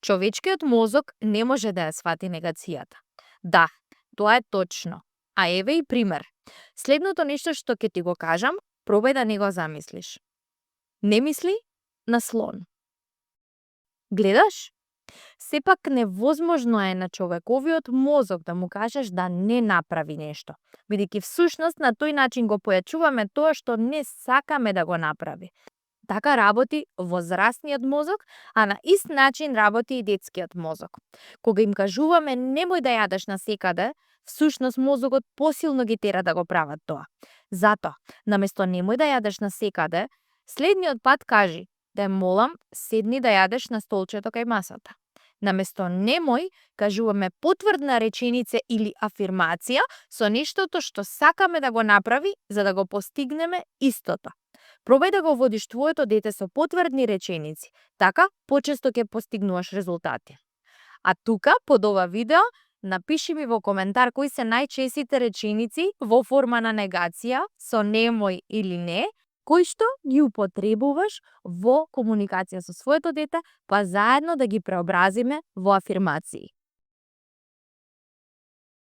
Човечкиот мозок не може да ја свати негацијата. Да, тоа е точно. А еве и пример. Следното нешто што ќе ти го кажам, пробај да не го замислиш. Не мисли на слон. Гледаш? Сепак невозможно е на човековиот мозок да му кажеш да не направи нешто, бидејќи всушност на тој начин го појачуваме тоа што не сакаме да го направи. Така работи возрастниот мозок, а на ист начин работи и детскиот мозок. Кога им кажуваме немој да јадеш насекаде, всушност мозокот посилно ги тера да го прават тоа. Затоа, наместо немој да јадеш насекаде, следниот пат кажи: те молам, седни да јадеш на столчето кај масата. Наместо немој, кажуваме потврдна реченица или афирмација со нештото што сакаме да го направи за да го постигнеме истото. Пробај да го водиш твоето дете со потврдни реченици, така почесто ќе постигнуваш резултати. А тука, под ова видео, напиши ми во коментар кои се најчестите реченици во форма на негација со немој или не, кои што ги употребуваш во комуникација со своето дете, па заедно да ги преобразиме во афирмации.